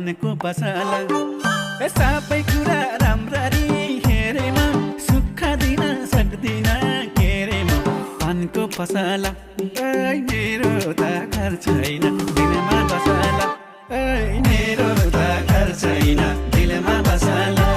मनको पसला सबै कुरा राम्ररी हेरेमा सुख दिन सक्दिन केरेमा मनको पसला मेरो त घर छैन दिलमा बसला मेरो त घर छैन दिलमा बसला